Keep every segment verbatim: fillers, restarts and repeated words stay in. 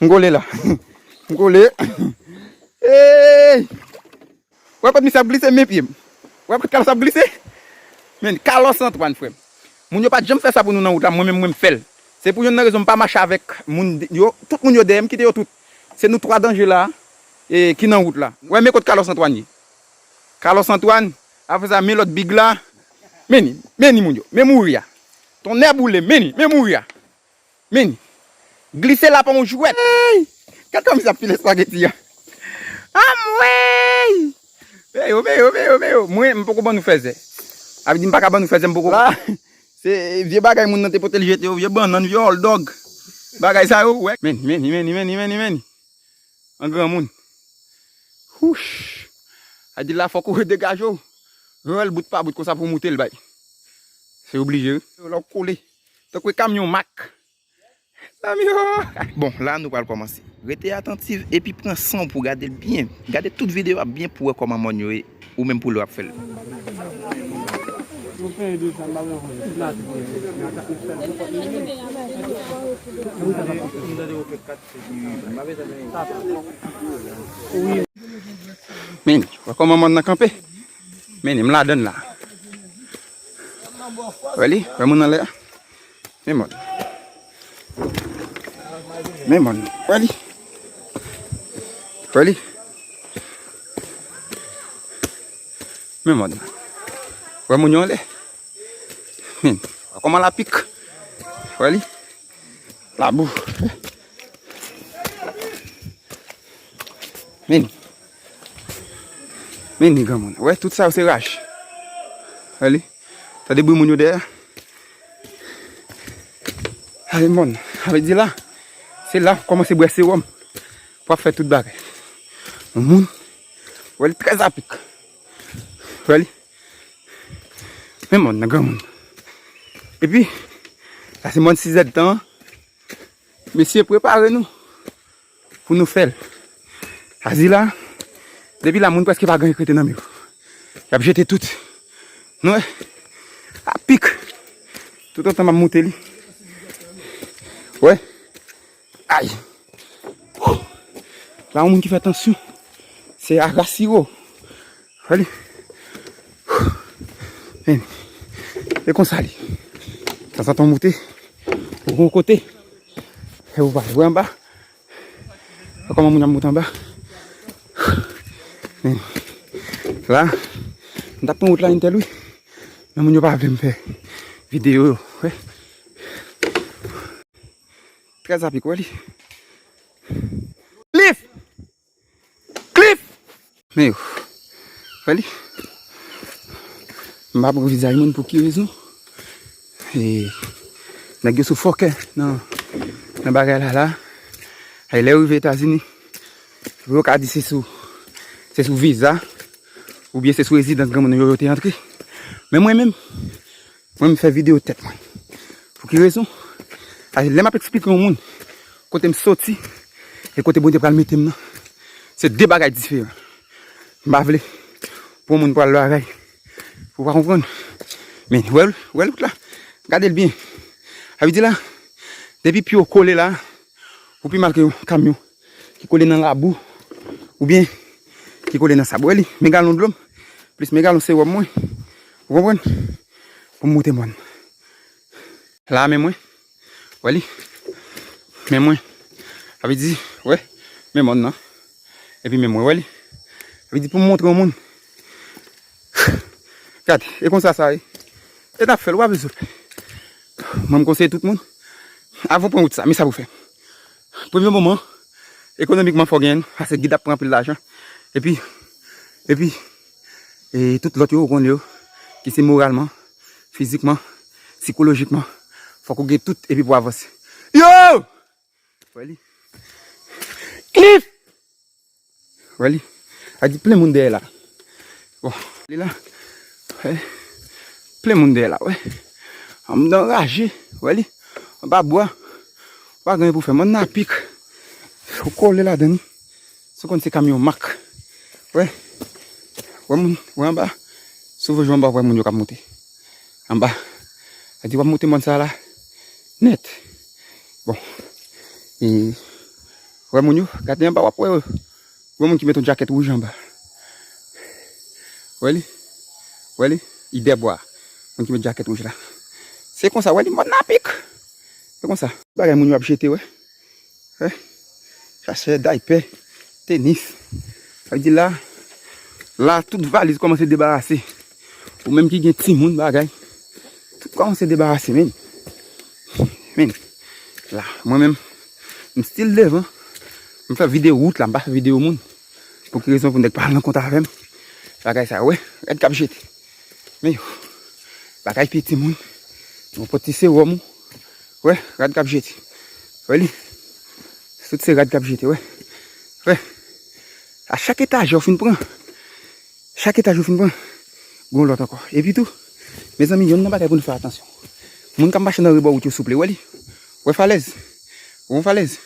M kole la. M kole. Ey! Wè kot misye ap glise, men pye m. Wè kot Carlos ap glise. Men, Carlos Antoine, frè m. Moun yo pa t janm fè sa pou nou nan wout la, mwen menm, mwen m fè l. Se pou yonn nan rezon m pa mache avèk moun yo, tout moun yo dèyè m, kite yo tout. Se nou twa danje la, e, ki nan wout la. Wè, men kot Carlos Antoine ye. Carlos Antoine, apre sa, men lòt big la. Men ni, men ni moun yo, men mouri a. Tonnè boule, men ni, men mouri a. Men ni. Glise la pa yon jwèt. Ey! Gad kòman misye ap pile espageti a. Anmwey! Men yo, men yo, men yo, men yo. Mwen, m poko ban nou fèzè. Sa vle di m pa ka ban nou fèzè, m poko. La, se vye bagay moun nan te pote l jete yo, vye bannann, vye hot dog. Bagay sa yo, wè. Men, men, men, men, men, men. An granmoun. Wouch! A di la fòk ou degaje w. Rèl bout pa bout konsa pou moute l bay. Se oblije, wi. Lè w kole. Tankou e kamyon Mack. Zanmi yo! Bon, la nou pral kòmanse. Rete atantiv epi pran san w pou w gade l byen. Gade tout videyo a byen pou w wè kòman mòn yo ye, ou menm pou lè w ap fè l. Men, wè kòman mòn nan kanpe? Men, m ladann la. Wè li? Wè moun anlè a? Men mòn. Men mòn. Wè li? Wè li? Men mòn. Wè moun yo anlè? Men, wè kòman l ap pik? Wè li? Labou. Men. Men ni granmoun. Wè, tout sa yo se raj. Wè li. Tande bri moun yo dèyè. Ay, mòn. Sa vle di la, se la kòmanse bwè sewòm pou ap fè tout bagay. Yon moun. Wè li trè apik. Wè li. Men mòn nan granmoun. Epi, sa se mòn sizèdtan an. Mesye, prepare nou pou nou fè l. Sa di la, depi la, moun prèske pa gen anyen k rete nan men yo. Y ap jete tout. Nou wè? A pik. Toutotan m ap moute li. Wè. Ay. La, yon moun ki fè tansyon. Se Arasiro. Wè li. Men, e konsa li. Tanzantan w moute, ou gon kote, e ou pa vwe anba. Wè kòman moun ap moute anba. Men, la, m t ap pran wout la entèl wi. Men moun yo pa vle m fè videyo yo. Wè. Trè apik, wè li. Cliff! Cliff! Men yo. Wè li. M pa pran vizaj moun pou ki rezon? E, nèg yo sou fòkè nan, nan bagay la, la. E lè yo rive Etazini, yo ka di se sou, se sou viza, oubyen se sou rezidans granmoun yo, yo te antre. Men mwen menm, mwen, m fè videyo tèt mwen. Pou ki rezon? Paske lè m ap eksplike yon moun kote m soti e kote Bondye pral mete m nan, se de bagay diferan. M pa vle pou yon moun pral lagay. Ou pa konprann? Men, wè, wè wout la. Gade l byen. Sa vle di la, depi pye w kole la, ou pi mal ke yon kamyon ki kole nan labou, oubyen ki kole nan sab. Wè li, men galon dlo m, plis men galon sewòm mwen. Ou konprann? Pou m moute mòn. La, men mwen. Wè li? Men mwen. Sa vle di, wè, men mòn nan. Epi men mwen, wè li? Sa vle di pou m montre yon moun. Gade, e konsa sa ye. E n ap fè l, ou pa bezwen pè. Mwen, m konseye tout moun, avan w pran wout sa, men sa pou w fè. Premye moman, ekonomikman, fò w genyen l, paske gid ap pran anpil lajan. Epi, epi, e tout lòt yo, ou konnen yo, ki se moralman, fizikman, sikolojikman, fòk ou gen tout, epi pou w avanse. Yo! Wè li? Cliff! Wè li? A di plen moun dèyè la. Bon, li la. Wè. Plen moun dèyè la, wè. Anndan raje, wè li? Anba bwa. Pa gen pou fè. Mòn nan apik. Ou kole ladan li. Si w konn se kamyon Mack. Wè. Wè moun, wè anba. Si w voye anba, wè moun yo k ap moute. Anba. A di w ap moute mòn sa la. Nèt. Bon. E Wè moun yo, gade anba w ap wè yo. Wè moun ki met yon djakèt wouj anba. Wè li? Wè li? Idèbwa. Moun ki met djakèt wouj la. Se konsa, wè li mòn nan pik. Se konsa. Bagay moun yo ap jete, wè. Wè. Chachè, daypè, tenis. Sa vle di la, la, tout valiz kòmanse debarase. Ou menm ki gen timoun, bagay. Tout kòmanse debarase, men. Men. La, mwen menm, m still devan. M fè videyo wout la, m pa fè videyo moun. Pou ki rezon pou nèg pa al nan kont avè m? Bagay sa, wè, rad k ap jete. Men yo, bagay pye timoun. Yon pòt ti sewòm ou. Wè, rad k ap jete. Wè li? Tout se rad k ap jete, wè. Wè. A chak etajè ou fin pran. Chak etaj ou fin pran. Gon lòt ankò. Epi tou, mezanmi, yonn nan bagay pou nou fè atansyon. Moun k ap mache nan rebò wout yo, souple, wè li? Wè falèz? Wè yon falèz?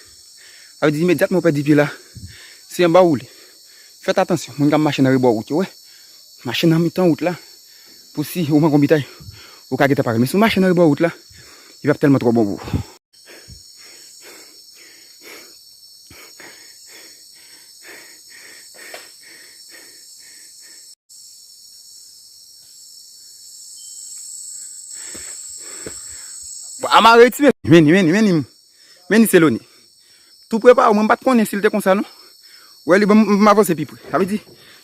Sa vle di imedyatman ou pèdi pye la, se anba ou li. Fèt atansyon, moun k ap mache nan rebò wout yo, wè. Mache nan mitan wout la. Pou si ou manke yon bitay, ou ka gentan pare. Men si w mache nan rebò wout la, li p ap tèlman twò bon pou ou. Bon, a mare ti men, men, men, men, men, men, Seloni. Tou prepare w, mwen m pa t konnen si l te konsa, non. Wè li, bon, m, m avanse pi pre. Sa vle di,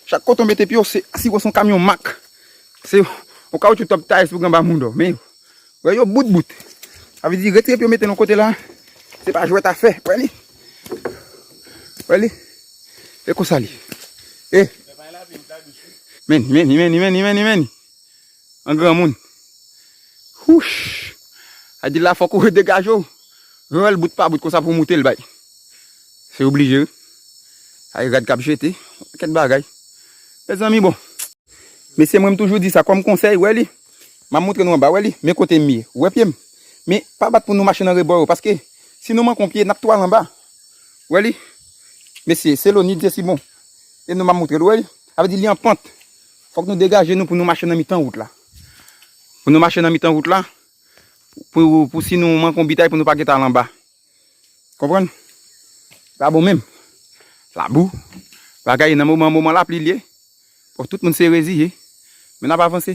chak kote w mete pye w, se, si w se yon kamyon Mack. Se yon kawotchou Top Ties pou anba moun w. Men, wè yo bout bout. Sa vle di, retire pye w mete l yon kote la, se pa jwèt afè. Wè li? Wè li? E konsa li. E. Men, men, men, men, men, men, men. An granmoun. Wouch! A di la fòk ou degaje w. Rann l bout pa bout konsa pou w moute l bay. Se oblije wi. Ay rad k ap jete. Pakèt bagay. Mezanmi bon. Mesye mwen m toujou di sa kòm konsèy, wè li. M ap montre nou anba, wè li. Men kote m ye. Wè pye m. Men pa bat pou nou mache nan rebò yo, paske si nou manke yon pye, n ap tou al anba. Wè li. Mesye, Seloni, Jesibon. E nou m ap montre l, wè li. Sa vle di li an pant. Fòk nou degaje nou pou nou mache nan mitan wout la. Pou nou mache nan mitan wout la, pou, pou si nou manke yon bitay pou nou pa gentan al anba. Konprann? Pa bon menm. Labou. Bagay nan moman, moman lapli li ye. Bon, tout moun se reziye. Men n ap avanse.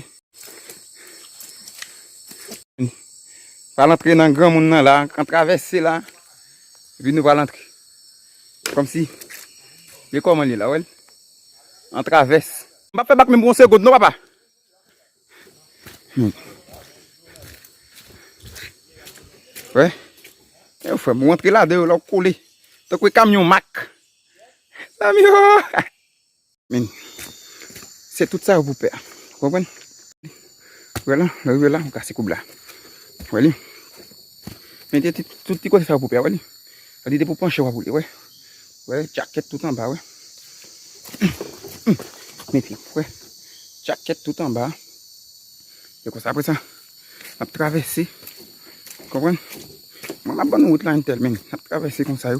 Pral antre nan granmoun nan la, an travèse la. Epi nou pral antre. Kòmsi. Men kòman li ye la, wè l? An travèse. M p ap fè bak menm pou yon segond, non, papa. Hmm. Wè. E frè m, ou antre ladan yo la, ou kole. Tankou kamyon Mack. Zanmi yo. Men, se tout sa yo pou pè a. Ou konprann? Wè la, lè w rive la, ou kase koub la. Wè li? Men, te, te, tout ti kote sa yo pou pè a, wè li? Sa di depi w panche w ap woule, wè. Wè, djakèt tout anba, wè. Men pye, wè. Djakèt tout anba. E konsa, apre sa, n ap travèse. Konprann? Mwen, m ap ban nou wout la entèl, men n ap travèse konsa yo.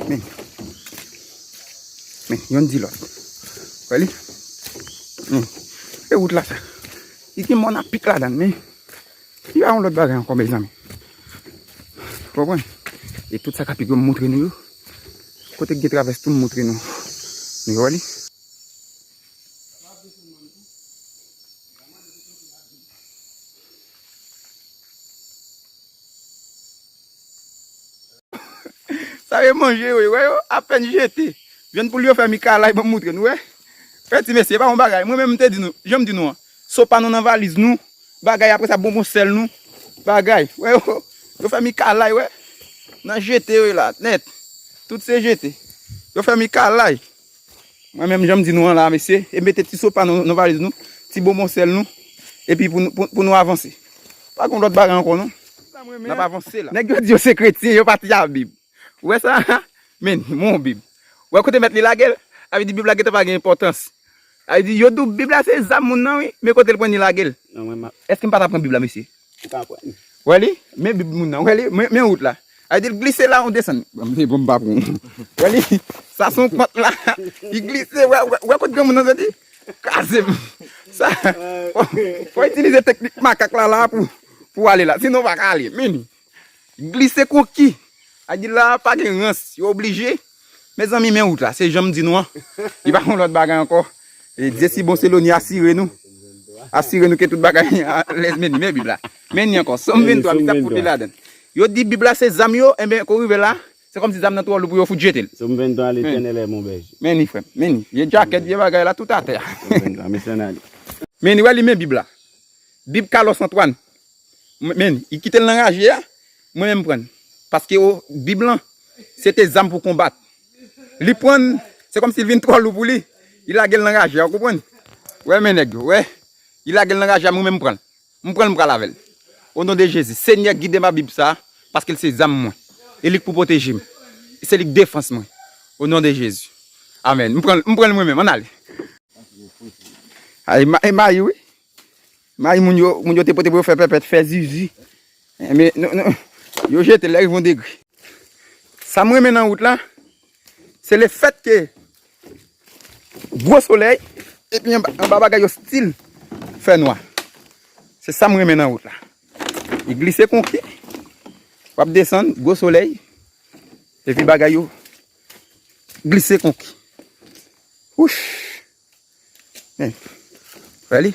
Men. Men, yonn di lòt. Wè li? Men. E wout la sa. Li gen mòn a pik ladan l, men. Li pa yon lòt bagay ankò, mezanmi. Konprann? E tout sa k ap pik yo, m montre nou yo. Kote k gen travès tou, m montre nou. Nou wè li? Sa yo manje yo, wè yo, apèn jete. Vyann poul yo fè mi kalay, ban m montre nou, wè. Wè ti mesye, e pa yon bagay. Mwen menm, m te di nou, jan m di nou an. Sopa nou nan valiz nou, bagay apre sa, bonbon sèl nou, bagay. Wè yo, yo fè mi kalay, wè. Nan jete yo ye la, nèt. Tout se jete. Yo fè mi kalay. Mwen menm, jan m di nou an la, mesye, e mete ti sopa nou nan valiz nou, ti bonbon sèl nou, epi pou nou, pou, pou nou avanse. Pa gen lòt bagay ankò, non. N ap avanse la. Nèg yo di yo se kretyen, yo pati a Bib. Ou wè sa? Men, men yon Bib. Ou wè kote mèt li lage l? Sa vle di Bib la gentan pa gen enpòtans. Sa vle di yo di w Bib la se zam moun nan, wi, men kote l pran li lage l? Non, mwen, m ap Èske m pa ta pran Bib la, mesye? Ou ka pran. Wè li? Men Bib moun nan, wè li? Men, men wout la. Sa vle di l glise la, ou desann. Bon, m, bon, m pa pran. Wè li? Sa se yon pant la. Li glise, wè, wè, wè kote granmoun nan soti? Kraze m. Sa, fò, fò itilize teknik makak la, la pou, pou ale la. Sinon, w pa ka ale. Men, glise konki. Adila pa gen rans, yo oblije. Mezanmi, men wout la, se jan m di nou an. Li pa yon lòt bagay ankò. E Dye si bon, se Loni asire nou. Asire nou ke tout bagay alèz. Men li, men Bib la. Men li ankò, Sòm vennntwa, Bib sa pote ladan. Yo di Bib la se zam yo, enben, kou rive la, se kòmsi zam nan twò lou pou yo fout jete l. Sòm vennntwa, Letènèl è mon bèje. Men li, frè m, men li. Vye djakèt, vye bagay la, tout atè a. Sòm vennntwa, misyon ale. Men li, wè li, men Bib la. Bib Carlos Antoine. Men, li kite l nan raje a, mwen menm m pran l. Paske o, Bib lan, se te zam pou konbat. Li pran l, se kòmsi l vin twò lou pou li. Li lage l nan raje a, ou konprann? Wè, men nèg yo, wè. Li lage l nan raje a, mwen menm m pran l. M pran l, m pral avè l. O non de Jezi, Senyè, gide m a Bib sa, paske l se zam mwen. E li k pou pwoteje m. Se li k defans mwen. O non de Jezi. Amèn. M pran l, m pran l mwen menm, ann ale. Ay, ma-, e mayi, wi. Mayi moun yo, moun yo te pote pou yo fè pèpèt, fè zizi. Enben, nou, nou, yo jete l, lè rive yon degre. Sa m renmen nan wout la, se lefèt ke gwo solèy, epi anba, anba bagay yo stil fè nwa. Se sa m renmen nan wout la. Li glise konki, w ap desann, gwo solèy, epi bagay yo glise konki. Wouch! Men, wè li?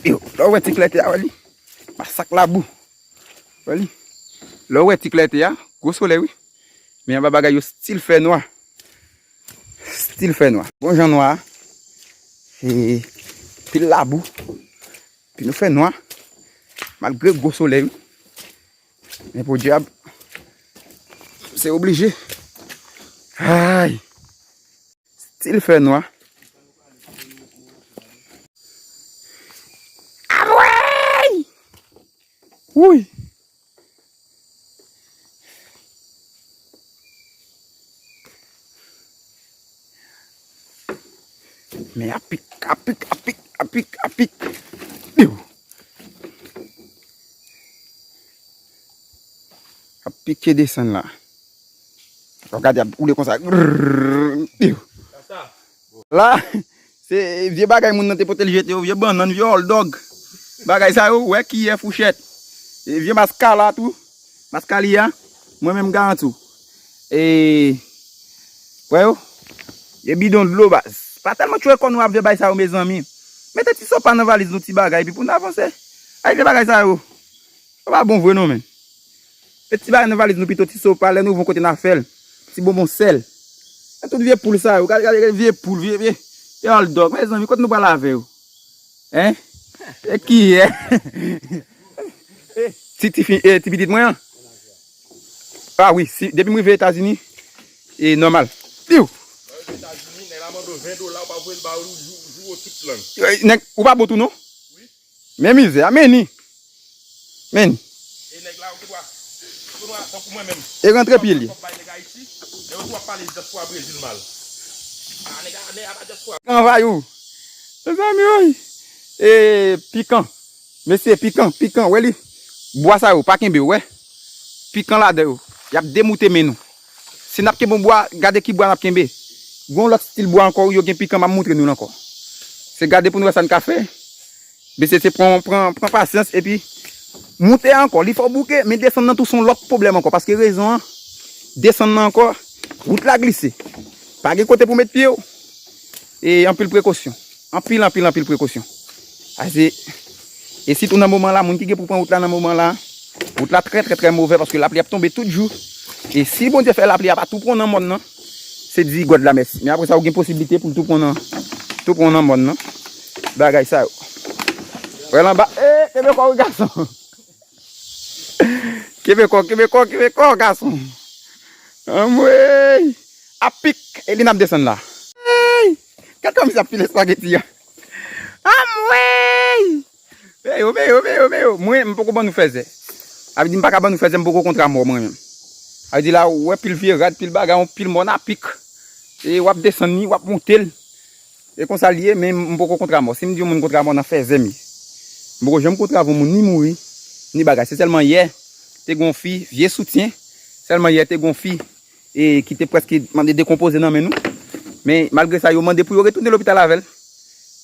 Yo, lè w wè ti klète a, wè li? Masak labou. Wè li? Lè w wè ti klète a, gwo solèy, wi. Men anba bagay yo stil fè nwa. Stil fè nwa. Bon jan nwa. E pil labou. Pi nou fè nwa. Malgre gwo solèy, wi. Men podyab, se oblije. Ay! Stil fè nwa. Anmwey! Wouy! Men apik, apik, apik, apik, apik. Piw! Ap pike desann la. W ap gade ap woule konsa. Grrrr, piw. La, se vye bagay moun nan te pote l jete yo, vye bannann, vye hòldòg. Bagay sa yo, wè kiyè, fouchèt. E vye maskala tou. Maskali a, mwen menm m garanti w. E, wè yo, e bidon dlo baz. Pa tèlman tchwe kò nou ap vye bay sa yo, mezanmi. Mete ti sopa nan valiz nou, ti bagay, epi pou n avanse. Ay, vye bagay sa yo. Yo pa bon vre non, men. Met ti bagay nan valiz nou pito, ti sopa, lè nou rive yon kote n a fè l. Ti bonbon sèl. Nan tout vye poul sa yo, gade, gade, gade vye poul, vye, vye, vye hòldòg. Mezanmi, kote nou pral avè yo? Hein? E kiyè? Ti, ti fi, e, ti pitit mwen an? Ah wi, si, depi m rive Etazini, e nòmal. Piw! Lè w rive Etazini, nèg la mande w ven dola, ou pa voye l ba yo, jou, jou yo tout lang. E, nèg, ou pa bon tou non? Wi. Men mizè a, men ni. Men ni. E nèg la, ou gen dwa, ou gen dwa, tankou mwen menm. E rantre pye li. Kòb bay nèg Ayiti, men yo tou ap pale dyaspora Brezil mal. Ah, nèg la, nèg la pa dyaspora. Anvay ou. Mezanmi, wi. E pikan. Mesye, pikan, pikan, wè li. Bwa sa yo, pa kenbe yo, wè. Pikan ladan yo. Y ap demoute men nou. Si n ap kenbe yon bwa, gade ki bwa n ap kenbe. Gon lòt stil bwa ankò, yo gen pikan, m ap moutre nou l ankò. Se gade pou nou wè sa n ka fè. Mesye, se pran, pran, pran pasyans, epi moute a ankò. Li fè w bouke, men desann nan tou se yon lòt pwoblèm ankò. Paske rezon an, desann nan ankò, wout la glise. Pa gen kote pou met pye w. E anpil prekosyon. Anpil, anpil, anpil prekosyon. Ase, e sitou nan moman la, moun ki gen pou pran wout la nan moman la, wout la trè, trè, trè movè paske lapli ap tonbe tout jou. E si Bondye fè lapli a pa tou pran nan mòn nan, se di God la mèsi. Men apre sa, ou gen posiblite pou l tou pran nan, tou pran nan mòn nan. Bagay sa yo. Wè l anba, e, kenbe kò w, gason. Kenbe kò, kenbe kò, kenbe kò, gason. Anmwey! Apik! E li n ap desann la. Ey! Gad kòman misye ap file espageti a. Anmwey! Men yo, men yo, men yo, men yo. Mwen, m poko ban nou fèzè. Sa vle di m pa ka ban nou fèzè, m poko kontra mò mwen menm. Sa vle di la, ou wè pil vye rad, pil bagay, yon pil mòn apik. E w ap desann li, w ap monte l. E konsa l ye, men m poko kontra mò. Si m di yon moun kontra mò nan fèzè m ye. M poko janm kontra avè yon moun ni mouri, ni bagay. Se sèlman yè, te gen yon fi, vye soutyen. Sèlman yè, te gen yon fi, e ki te prèske mande dekonpoze nan men nou. Men malgre sa, yo mande pou yo retounen lopital avè l.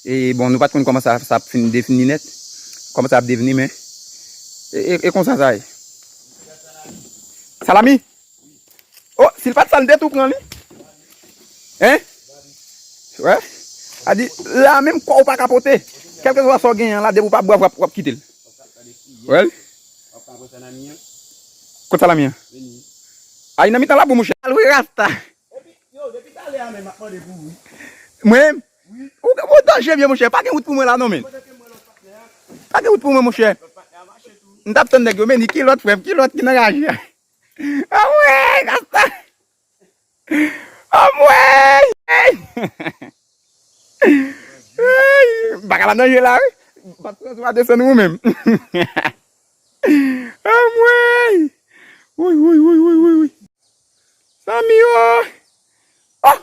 E bon, nou pa t konn kòman sa, sa ap fin defini nèt. Kòman sa ap devni, men. E, e, e konsa sa ye. Salami? Oh, si l pa t sal, m te tou pran li. Hein? Wè? A di, la menm kò ou pa ka pote. Kèlkeswa sa w genyen an la, depi w pa bwav, w ap, w ap kite l. Wè? Kot salami an? Ay, nan mitan labou, monchè. Al wi, Rasta. Mwen? Ou, ou danje byen, monchè. Pa gen wout pou mwen la, non, men. Pa gen wout pou mwen, monchè. M t ap tann nèg yo, men ni kilòt, frè m, kilòt ki nan raje a. Anmwey, Rasta! Anmwey! Ey! Ey! M pa ka la nan je la, wi. M ap transfè desann ou menm. Anmwey! Woy, woy, woy, woy, woy, woy. Zanmi yo! Oh!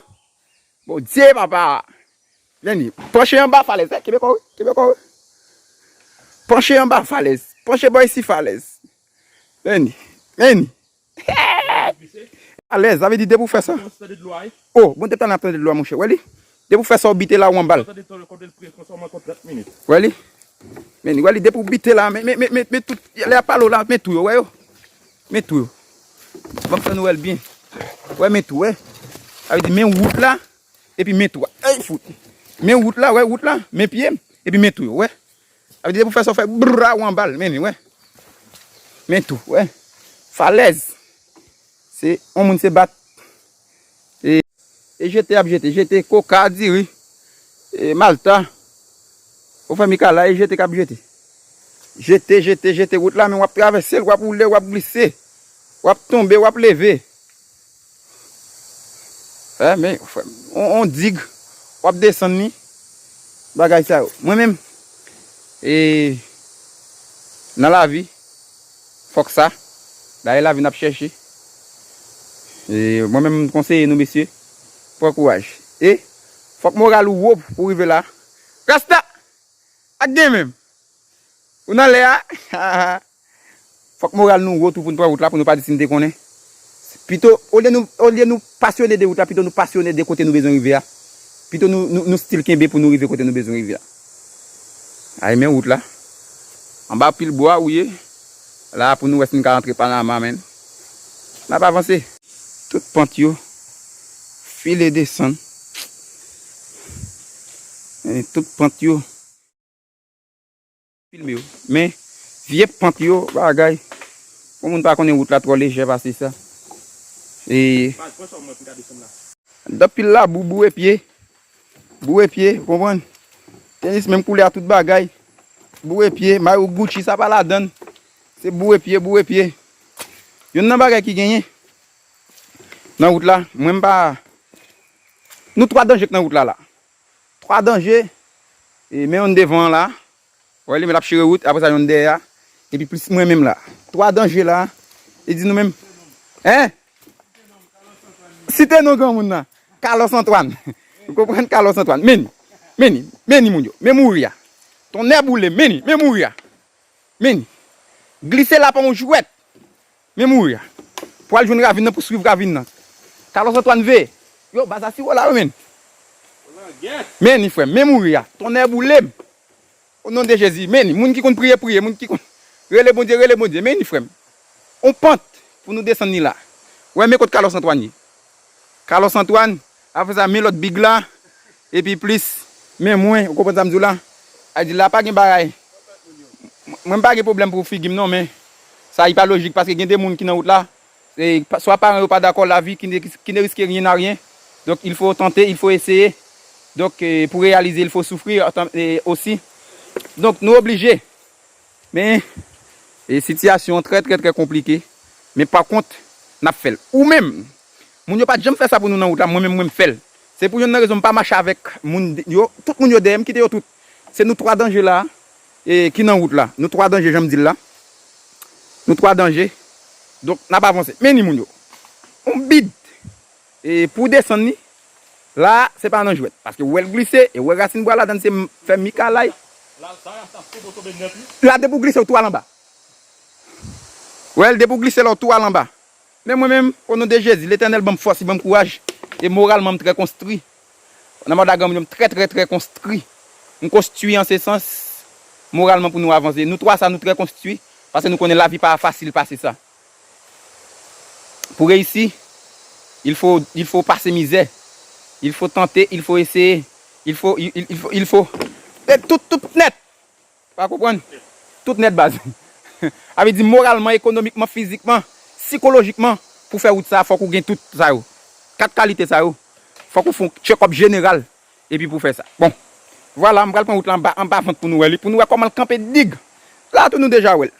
Bondye, papa! Vini, panche anba falèz, eh, kenbe kò w, kenbe kò w. Panche anba falèz, panche bò isi falèz. Vini, vini. Alèz, sa vle di depi w fè sa. Oh, bon, depi talè n ap tande dlo a, monchè. Wè li? Depi w fè sa, w bite la, ou anba l. Wè li? Men, wè li, depi w bite la, men, men, men, men, men tout, lè y ap pale w la, men tou yo, wè yo? Men tou yo. Ban m fè nou wè l byen. Wè, men tou, wè. Sa vle di, men wout la, epi men tou a. Ey, fout. Men wout la, wè, wout la, men pye m, epi men tou yo, wè. Sa vle di, depi w fè sa, w fè bra, ou anba l, men li, wè. Men tou, wè. Falèz. Se, yon moun se bat. E, e jete y ap jete. Jete koka, diri, e malta. Ou fè mikala, e jete k ap jete. Jete, jete, jete wout la, men w ap travèse l, w ap woule, w ap glise. W ap tonbe, w ap leve. Eh, men, frè m, on, on dig, w ap desann li, bagay sa yo. Mwen menm, e, nan lavi, fòk sa, dayè lavi n ap chèche. E, mwen menm, m konseye nou, mesye, pran kouraj. E, fòk moral ou wo pou w rive la. Rasta! Ak gen menm. Ou nan lè a. Fòk moral nou wo tou pou n pran wout la, pou nou pa di si n te konnen. Pito, olye nou, olye nou pasyone de wout la, pito nou pasyone de kote nou bezwen rive a. Pito nou, nou, nou still kenbe pou nou rive kote nou bezwen rive a. Ay, men wout la. Anba pil bwa ou ye. La pou nou wè si n ka rantre Panama, menn. N ap avanse. Tout pant yo. File desann. E tout pant yo. Filme yo. Men, vye pant yo, bagay. Yon moun pa konnen wout la twò lejè pase sa. E, andan pil labou, boure pye. Boure pye, ou konprann? Tenis menm koulè a tout bagay. Boure pye, mayo Gucci sa pa ladann. Se boure pye, boure pye. Youn nan bagay ki genyen nan wout la, mwen m pa, nou twa danje k nan wout la la. Twa danje, e, men yonn devan an la. Wè li, men l ap chire wout, apre sa yonn dèyè a, epi plis mwen menm la. Twa danje la, e di nou menm. Hein? Site non granmoun nan. Carlos Antoine. Ou konprann Carlos Antoine? Men ni, men ni, men ni moun yo. Men mouri a. Tonnè boule, men ni, men mouri a. Men ni. Glise la pa yon jwèt. Men mouri a. Pou al jwenn ravin nan, pou swiv ravin nan. Carlos Antoine veye. Yo, baz a siwo la, yo, men. Men ni, frè m, men mouri a. Tonnè boule m. O non de Jezi, men ni. Moun ki konn priye, priye. Moun ki konn rele Bondye, rele Bondye. Men ni, frè m. On pant pou nou desann ni la. Wè, men kot Carlos Antoine ye. Carlos Antoine, apre sa, men lòt big la. Epi plis, men mwen, ou konprann sa m di w la? A di la pa gen bagay. Mwen, m pa gen pwoblèm pou figi m non, men sa li pa lojik paske gen de moun ki nan wout la. E, pa, swa paran yo pa dakò, lavi qui ne, qui ne risque rien n'a rien. Donc, il faut tenter, il faut essayer. Donc, e, pour réaliser, il faut souffrir, e, aussi. Donc, nou oblije. Men, e, sitiyasyon an trè, trè, trè konplike. Men pa kont, n ap fè l. Ou menm, moun yo pa t janm fè sa pou nou nan wout la, mwen menm, mwen m fè l. Se pou yonn nan rezon m pa mache avèk moun yo, tout moun yo dèyè m, kite yo tout. Se nou twa danje la, e, ki nan wout la. Nou twa danje, jan m di l la. Nou twa danje. Donk, n ap avanse. Men ni moun yo. On bid. E pou w desann li, la, se pa nan jwèt. Paske w wè l glise, e w wè rasin bwa ladann, se m-, fè mikalay. La, depi w glise, w tou al anba. W wè l, depi w glise la, w tou al anba. Men mwen menm, o non de Jezi, Letènèl ban m fòs, li ban m kouraj, e moralman, m trè konstwi. Nan mòd a granmoun yo, m trè, trè, trè konstwi. M konstwi an se sans, moralman, pou nou avanse. Nou twa sa, nou trè konstwi, paske nou konnen lavi pa fasil pase sa. Pou reyisi, Il faut, il faut pase mizè. Il faut tenter, il faut essayer. Il faut, il, il, il faut, il faut. E tout, tout nèt. Pa konprann? Tout nèt baz. Sa vle di moralman, ekonomikman, fizikman, sikolojikman, pou fè wout sa, fòk ou gen tout sa yo. Kat kalite sa yo. Fòk ou fè yon check-up jeneral. Epi pou fè sa. Bon. Vwala, m pral pran wout la anba, anba vant pou nou wè li. Pou nou wè kòman l kanpe dig. La tou nou deja wè l.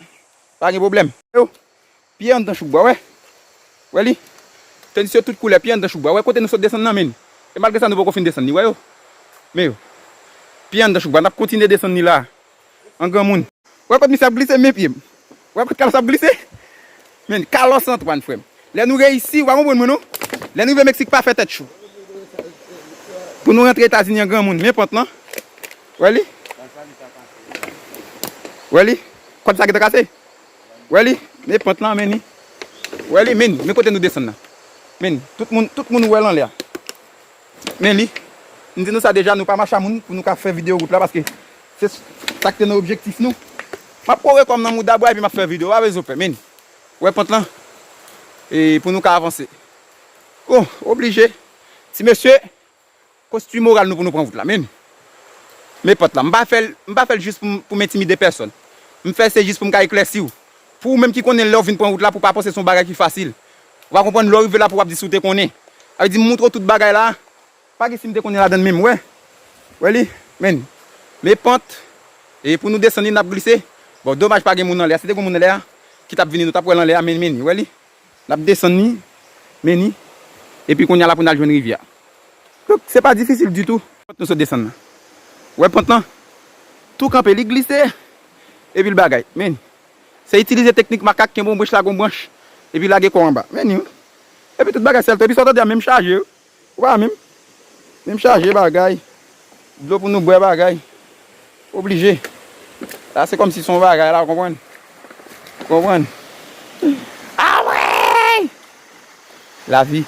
Pa gen pwoblèm. Yo. Pye anndan chouk bwa, wè. Wè li? Tenis yo tout koulè, pye anndan chouk bwa. Wè kote nou sot desann nan, men. E malgre sa, nou poko fin desann li, wè yo? Men yo. Pye anndan chouk bwa, n ap kontinye desann li la. An granmoun. Wè kot misye ap glise, men pye m. Wè kot Carlos ap glise. Men, Carlos Antoine, frè m. Lè nou reyisi, w pa konprann mwen, non? Lè nou rive Meksik, pa fè tèt cho. Pou nou rantre Etazini an granmoun, men pant lan. Wè li? Wè li? Kòd sa gentan kase? Wè li? Men pant lan, men li. Wè li, men, men kote nou desann nan. Men, tout moun, tout moun wè l anlè a. Men li. M di nou sa deja, nou pa mache a moun pou nou ka fè videyo wout la, paske se sa k te nan objektif nou. M ap kore kò m nan mouda bwa epi m ap fè videyo, pa bezwen pè, men. Wè pant lan. E pou nou ka avanse. Bon, oblije. Ti mesye, konstwi moral nou pou nou pran wout la, men. Men pant la. M pa fè l, m pa fè l jis pou m, pou m entimide pèsòn. M fè se jis pou m ka eklèsi w. Pou ou menm ki konnen lè w vin pran wout la, pou w pa panse se yon bagay ki fasil. Ou pa konprann, lè w rive la pou w ap di si w te konnen. Sa vle di m montre w tout bagay la. Pa gen si m te konnen ladann menm, wè. Wè li, men. Men pant. E pou nou desann li, n ap glise. Bon, domaj pa gen moun anlè a. Si te gen moun anlè a, ki t ap vini, nou t ap wè l anlè a, men, men, wè li. N ap desann li, men li. Epi kounye a la pou n al jwenn rivyè a. Donk, se pa difisil ditou. Kot nou sot desann nan. Wè pant lan? Tou kanpe, li glise. Epi l bagay. Men. Se itilize teknik makak, kenbe yon branch, lage yon branch. Epi lage kò w anba. Men li, wi. Epi tout bagay sèl tou. Epi sa w tande a menm chaje, wi. Ou pa menm. Menm chaje bagay. Dlo pou nou bwè bagay. Oblije. La se kòmsi se yon bagay la, ou konprann? Ou konprann? Awe! Lavi.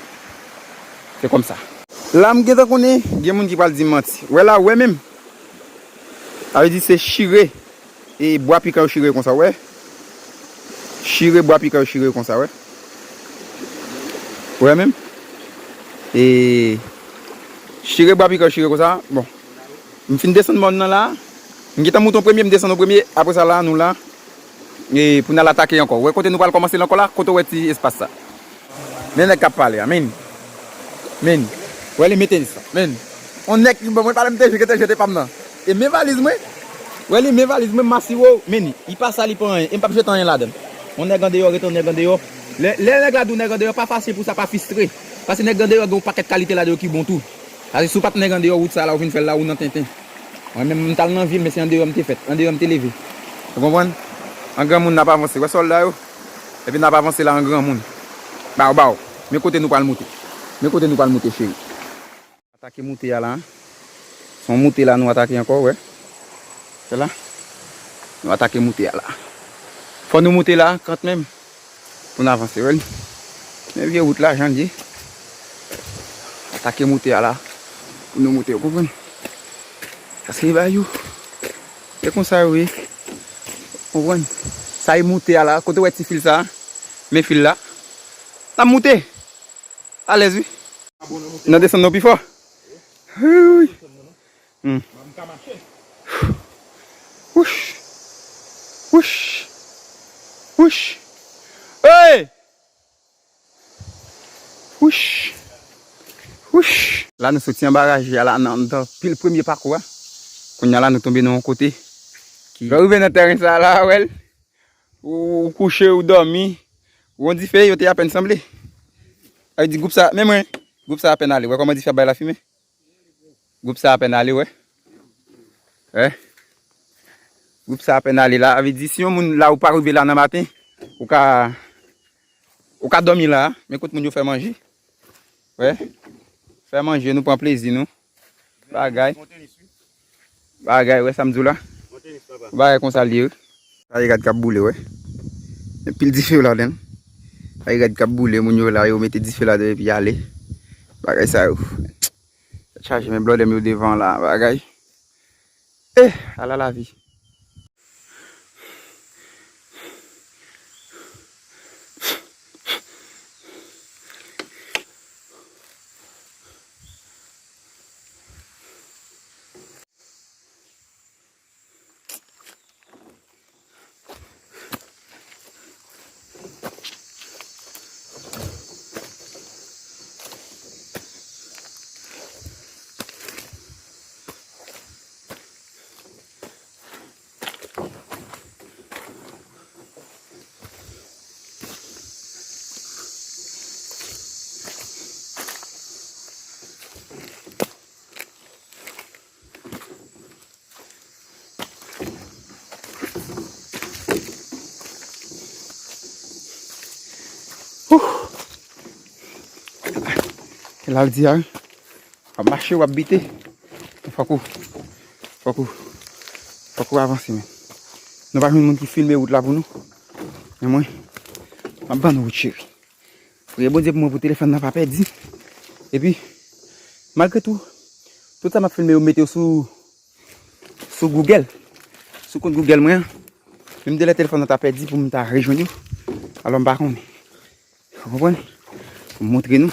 Se kòmsa. La m gentan konnen, gen moun ki pral di m manti. Wè la, wè menm. Sa vle di se chire. E bwa pikan yo chire konsa, wè. Chire bwa pikan yo chire konsa, wè. Wè menm. E chire bwa pikan yo chire konsa. Bon. M fin desann mòn nan la. M gentan monte an premye, m desann an premye. Apre sa la, nou la. E pou n al atake ankò. Wè kote nou pral kòmanse l ankò la, kote w wè ti espas sa. Men nèg k ap pale a, men. Men. Wè li men tenis la, men. On nèg ki ban mwen pale m te jwe, te jete pa m nan. E men valiz mwen. Wè li men valiz mwen, masiwo, men li. Li pa sal, li pa anyen. E m p ap jete anyen ladan l. On nèg andeyò, rete on nèg andeyò. Lè, lè nèg la di w nèg andeyò, pa fasil pou sa pa fistre. Paske nèg andeyò gen yon pakèt kalite ladan yo ki bon tou. Paske si w pa t nèg andeyò, wout sa la, ou vin fè l la, ou nan tenten. Mwen menm, m t al nan vil, men se andeyò m te fèt, andeyò m te leve. Ou konprann? An granmoun n ap avanse. Wè sòlda yo? Epi n ap avanse la an granmoun. Baw, baw. Men kote nou pral moute. Men kote nou pral moute, cheri. Atake moute a la. Se yon moute la nou atake ankò, wè. Se la. Nou atake moute a la. Fò nou moute la, kanmenm. Pou n avanse, wè li. Men vye wout la, jan l ye. Atake moute a la. Pou nou moute, ou konprann? Paske ba yo. Se konsa yo ye. Konprann? Sa e moute a la. Kote w wè ti fil sa? Men fil la. N ap moute. Alèz, wi. N a desann nou pi fò. Wi, wi. Hmm. Wouch. Wouch. Wouch. Hey! Wouch. Wouch. La nou soti anba raje a la, nan, nan pil premye pakou a. Kounye a la nou tonbe nan yon kote ki. Lè w rive nan tèren sa a la, wè l. Ou, ou kouche, ou dòmi. Ou yon dife, yo te apèn sanble. Sa vle di gwoup sa, men mwen, gwoup sa apèn ale. Wè kòman dife ap bay lafimen? Gwoup sa apèn ale, wè. Wè. Gwoup sa apèn ale la. Sa vle di, si yon moun la ou pa rive la nan maten, ou ka, ou ka dòmi la. Men kot moun yo fè manje. Wè. Fè manje, nou pran plezi nou. Bagay. Bagay, wè sa m di w la. Bagay konsa l ye, wi. Sa e rad k ap boule, wè. Gen pil dife ladan l. Sa e rad k ap boule, moun yo la, yo mete dife ladan epi ale. Bagay sa yo. Tèt chaje, men blòdè m yo devan la, bagay. Eh, ala lavi. Laldi a, wi. W ap mache, w ap bite. Fòk ou, fòk ou, fòk ou avanse, men. Nou pa jwenn moun ki filme wout la pou nou. Men mwen, m ap ban nou wout, cheri. Priye Bondye pou mwen, pou telefòn nan pa pèdi. Epi, malgre tou, tout sa m ap filme yo, m mete yo sou, sou Google. Sou kont Google mwen an. Menm de lè telefòn nan ta pèdi pou m ta rejwenn yo. Alò, m pa konnen. Ou konprann? Pou m montre nou.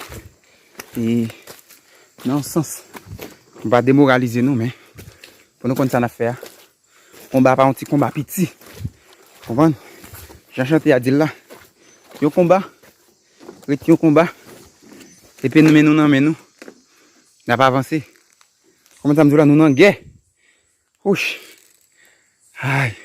E nan yon sans, m pa demoralize nou, men pou nou konn sa n ap fè a. Konba pa yon ti konba piti. Konprann? Jan chante a di l la. Yon konba, ret yon konba. Epi nou men nou nan men nou. N ap avanse. Konprann sa m di w la, nou nan gè. Wouch. Ay.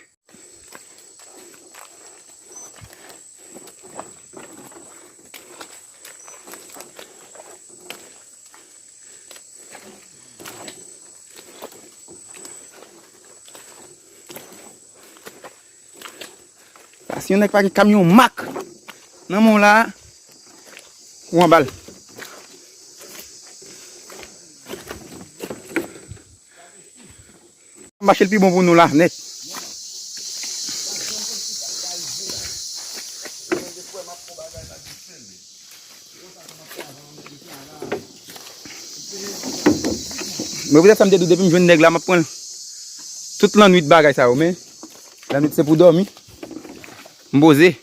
Sa, si yon nèg pa gen kamyon mak nan men w la, ou anba l. Mache l pi bon pou nou la, nèt. Mwen poutèt sa m te di w depi m jwenn nèg la, m ap pran l tout lannwit bagay sa yo, men lannwit se pou dòmi. M poze.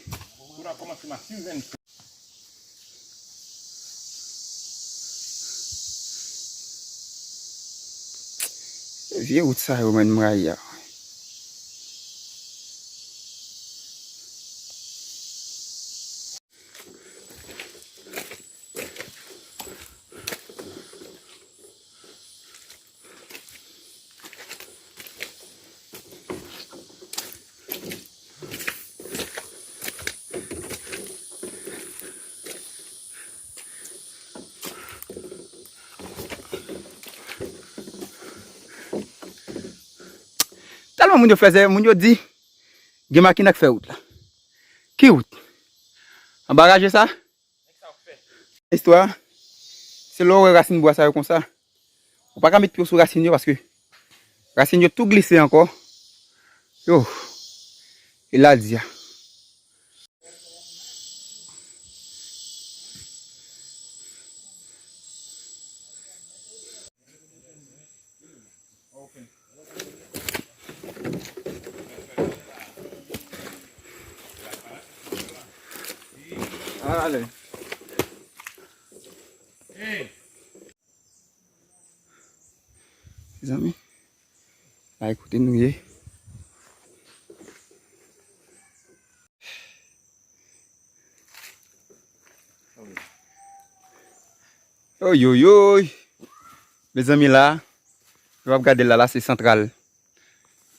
Vye wout sa yo, mwen, m rayi a. Tèlman moun yo fèzè, moun yo di, gen makina k fè wout la. Ki wout? Anba raje sa? Istwa, se lè w wè rasin bwa sa yo konsa, ou pa ka met pye w sou rasin yo paske rasin yo tou glise ankò. Yo, e laldi a. Ale. Mezanmi, la e kote nou ye. Oyoyoy. Mezanmi, la, nou ap gade la, la se Santral.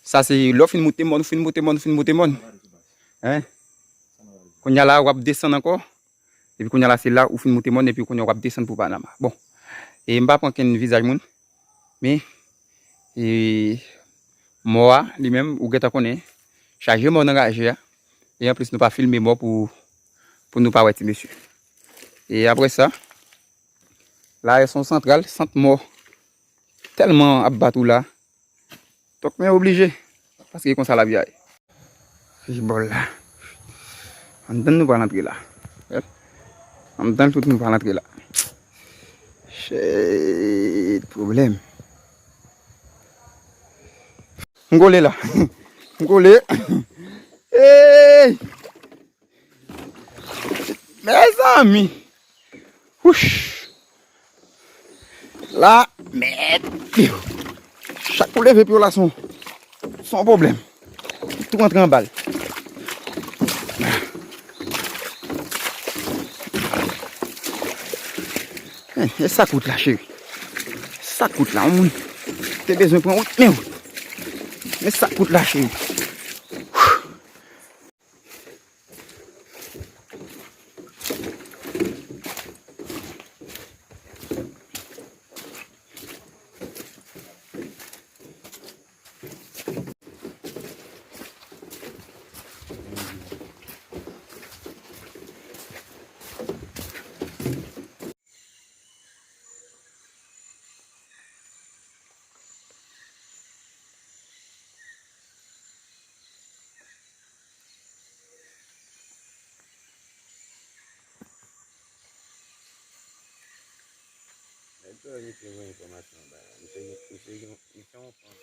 Sa se lè w fin moute mòn, ou fin moute mòn, ou fin moute mòn. Hein? Kounye a la, w ap desann ankò. Epi kounye a la, se la ou fin moute mòn, epi kounye a w ap desann pou Panama. Bon, e m pa pran kenn vizaj moun, men, e, mò a, li menm, ou gentan konnen, chaje mò nan raje a. E anplis, nou pa filme mò pou, pou nou pa wè ti mesye. E apre sa, la, se yon Santral, sant mò. Tèlman ap bat ou la. Donk, men oblije. Paske e konsa lavi a ye. Fich bòl la. Anndan nou pral antre la. Anndan tout nou pral antre la. Shit, pwoblèm. M kole la. M kole. Hey! Mezanmi! Wouch! La, mèt! Chak ou leve pye w la, se yon, se yon pwoblèm. Tou rantre anba l. Men, e sa k wout la, cheri. Sa k wout la, yon moun te bezwen pran wout, men wout. Men sa k wout la, cheri. Misye gen, misye gen, misye yon fanm.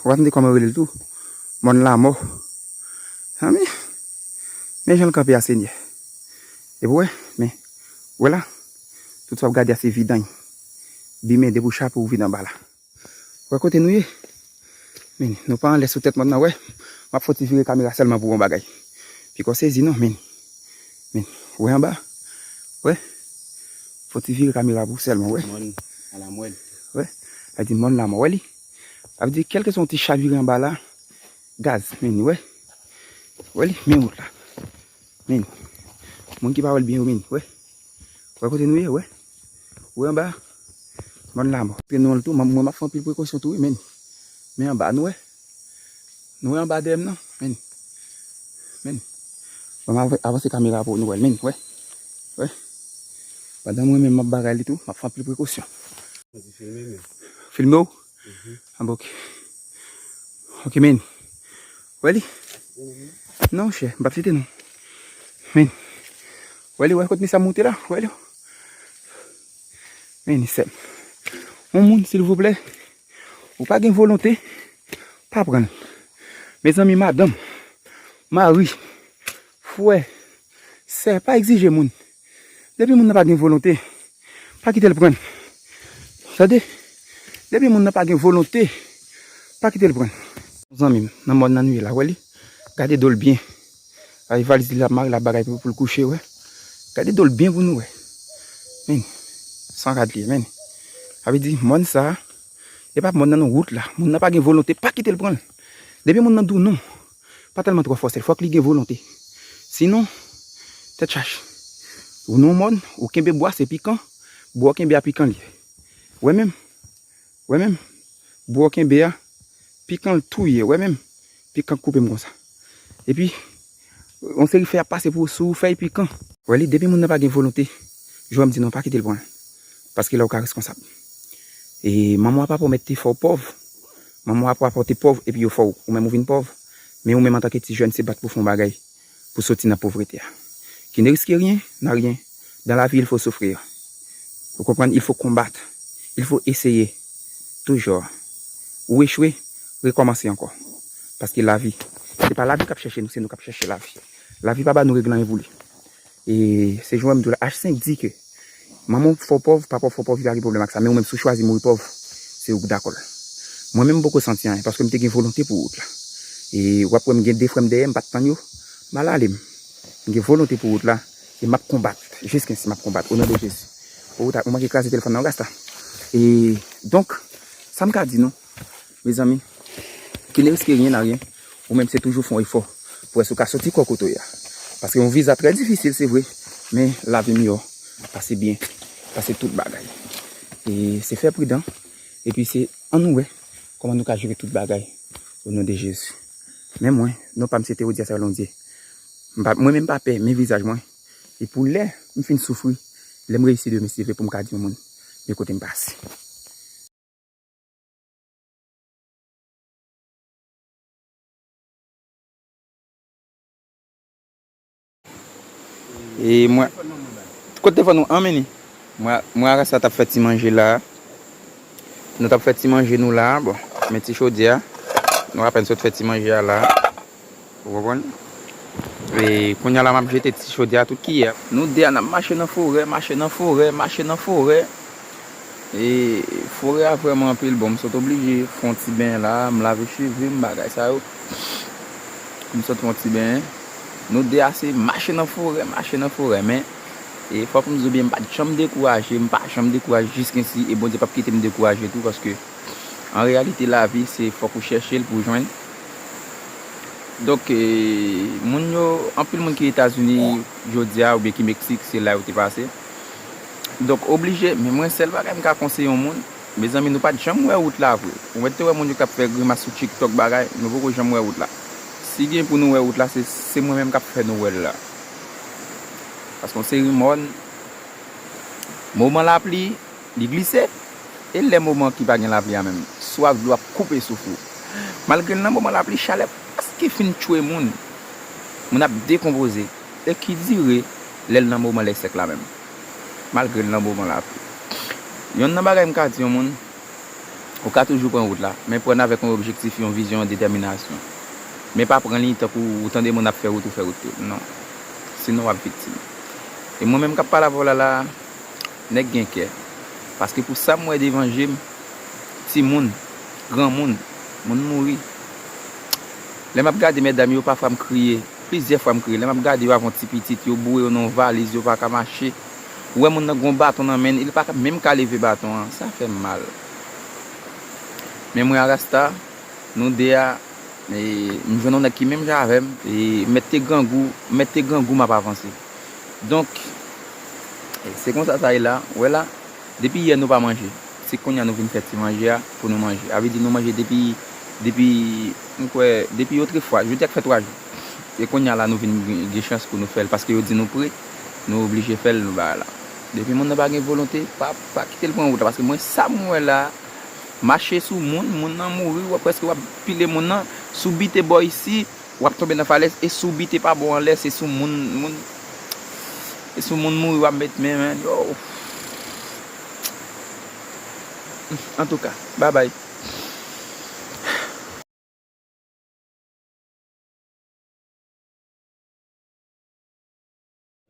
Ou pa tande kòman yo rele l tou? Mòn Lamò. Zanmi, men jan l kanpe a, Senyè. Epi w wè, men, w wè la, tout sa w ap gade a se vidany. Bimen depi w chape w vin anba la. Wè kote nou ye? Men, nou pa anlè sou tèt mòn nan, wè. M ap fè yon ti vire kamera sèlman pou w wè yon bagay. Piko sezi non, men. Men, wè anba? Wè? Fè yon ti vire kamera pou w sèlman, wè. Mòn a la mwèt. Wè? Sa di mòn Lamò, wè li? Sa vle di, kèlkeswa yon ti chavire anba la, gaz, men, wè. Wè li? Men wout la. Men. Moun ki pa wè l byen yo, men, wè. Wè kote nou ye, wè. Wè anba. Mòn Lamò. Kote nou an tou, mwen, mwen, m ap fè anpil prekosyon tou, wi, men. Men anba, nou wè. Nou wè anba dèyè m nan, men. Men. Bon, m ap avanse kamera pou nou wè l, men, wè. Wè. Pandan mwen menm m ap bagay li tou, m ap fè anpil prekosyon. Filme w? Ah, bon, ok. Ok, men. Wè li? Non, chè, m p ap site non. Men. Wè li, wè kot misye ap moute la? Wè li? Men, sè m. Yon moun, silvouplè, ou pa gen volonte, pa pran l. Mezanmi, madanm, mari, frè, sè, pa egzije moun. Depi moun nan pa gen volonte, pa kite l pran l. Tande? Depi moun nan pa gen volonte, pa kite l pran l. Zanmi m, nan mòn nan nou ye la, wè li? Gade do l byen. Ay, valiz li l ap mare la, bagay pou, pou l kouche, wè. Gade do l byen pou nou wè. Men, san rad li ye, men. Sa vle di, mòn sa, e pa mòn nan non, wout la. Moun nan pa gen volonte, pa kite l pran l. Depi moun nan di w non, pa tèlman twò fòse l, fòk li gen volonte. Sinon, tèt chaje. Ou nan yon mòn, ou kenbe bwa, se pikan, bwa w kenbe a pikan li ye. Wè menm, wè menm, bwa w kenbe a, pikan l touye, wè menm, pikan koupe m konsa. Epi, yon seri fèy ap pase pou sou fèy pikan. Wè li, depi moun nan pa gen volonte, jan m di non, pa kite l pran l. Paske la ou ka reskonsab. E manman w a papa w mèt te fè w pòv. Manman w a papa w te pòv, epi yo fè w, ou menm ou vin pòv. Men ou menm antanke ti jèn, se bat pou fè yon bagay pou soti nan povrete a. Qui ne risque rien, n'a rien. Dans la vie, il faut souffrir. Ou konprann? Il faut combattre. Il faut essayer. Toujours. Ou echwe, rekòmanse ankò. Paske lavi, se pa lavi k ap chèche nou, se nou k ap chèche lavi. Lavi pa ba nou regle anyen pou li. E se jan m di w la, H senk di ke manman w fè w pòv, papa w fè w pòv, li pa gen pwoblèm ak sa. Men ou menm, si w chwazi mouri pòv, se ou k dakò l. Mwen menm, m poko santi anyen, paske m te gen volonte pou wout la. E w ap wè m gen de frè m dèyè m, m pa t tann yo, m al ale m. M gen volonte pou wout la, e m ap konbat. Jiskensi m ap konbat, o non de Jezi. O, ou ta, ou manke kraze telefòn nan, rasta. E, donk, sa m ka di nou, mezanmi, qui ne risque rien n'a rien. Ou menm se toujou fè yon efò pou wè si w ka soti kò kote w ye a. Paske yon viza trè difisil, se vre, men lavi miyò pase byen, pase tout bagay. E se fè pridan, epi se ann nou wè kòman nou ka jere tout bagay, o non de Jezi. Men mwen, non pa m se Theodia Salondier. M pa, mwen menm m pa pè, men vizaj mwen. E pou lè m fin soufri, lè m reyisi demen, si Dye vle, pou m ka di yon moun, men kote m pase. E mwen, kote telefòn ou an, men ni? Mwen, mwen ak Rasta t ap fè ti manje la. Nou t ap fè ti manje nou la. Bon, men ti chodyè a. Nou apèn sot fè ti manje a la. Ou konprann? E kounye a la, m ap jete ti chodyè a tout kiyè. Nou de a n ap mache nan forè, mache nan forè, mache nan forè. E forè a vrèman anpil. Bon, m sot oblije fè yon ti benyen la, m lave cheve m, bagay sa yo. M sot fè yon ti benyen. Nou de a se mache nan forè, mache nan forè. Men, e fòk m di w byen, m pa t janm dekouraje, m pa janm dekouraje jiskensi, e Bondye p ap kite m dekouraje tou, paske an reyalite, lavi, se fòk ou chèche l pou w jwenn. Donk, e, moun yo, anpil moun ki Etazini jodi a oubyen ki Meksik, se la yo te pase. Donk, oblije, men mwen, sèl bagay m ka konseye yon moun, mezanmi, nou pa t janm wè wout la vre. Ou mèt te wè moun yo k ap fè grimas sou TikTok bagay, nou poko janm wè wout la. Si gen pou nou wè wout la, se, se mwen menm k ap fè nou wè l la. Paske yon seri mòn, moman lapli, li glise. E lè moman ki pa gen lapli a menm, swaf dlo ap koupe souf ou. Malgre l nan moman lapli, chalè prèske fin tchwe moun. Moun ap dekonpoze. E ki dire lè l nan moman lè sèk la menm? Malgre l nan moman la tou. Yonn nan bagay m ka di yon moun, ou ka toujou pran wout la, men pran l avèk yon objektif, yon vizyon, yon detèminasyon. Men pa pran li tankou ou tande moun ap fè wout, ou fè wout tou. Non. Sinon, w ap viktim. E mwen menm k ap pale avè w la, la, nèg gen kè. Paske pou sa m wè devan je m, timoun, granmoun, moun mouri. Lè m ap gade medam yo, pafwa m kriye. Plizyè fwa m kriye. Lè m ap gade yo avè yon ti pitit, yo boure yo nan yon valiz, yo pa ka mache. Ou wè moun nan gen yon baton nan men l, li pa ka menm ka leve baton an. Sa fè m mal. Men mwen a Rasta, nou de a, e, m jwenn yon nèg ki menm jan avè m, e, mèt te grangou, mèt te grangou m ap avanse. Donk, e, se konsa sa ye la, ou wè la, depi yè nou pa manje. Se kounye a nou vin fè ti manje a pou nou manje. A vle di nou manje depi, depi, m kwè, depi otrefwa, jodi a k fè twa jou. E kounye a la nou vin gen, gen chans pou nou fè l, paske yo di nou pre, nou oblije fè l, nou bagay la. Depi moun nan pa gen volonte, pa, pa kite l pran wout la, paske mwen sa m wè la, mache sou moun, moun nan mouri, w ap prèske w ap pile moun nan, si w bite bò isi, w ap tonbe nan falèz, e si w bite pa bò anlè, se sou moun, moun, se sou moun mouri w ap met men, men, yo. Antouka, babay.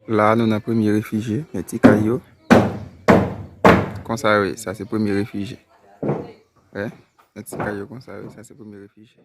La, nou nan premye refijye, men ti kay yo. Konsa yo ye, sa se premye refijye. Wè, men ti kay yo konsa yo ye, sa se premye refijye.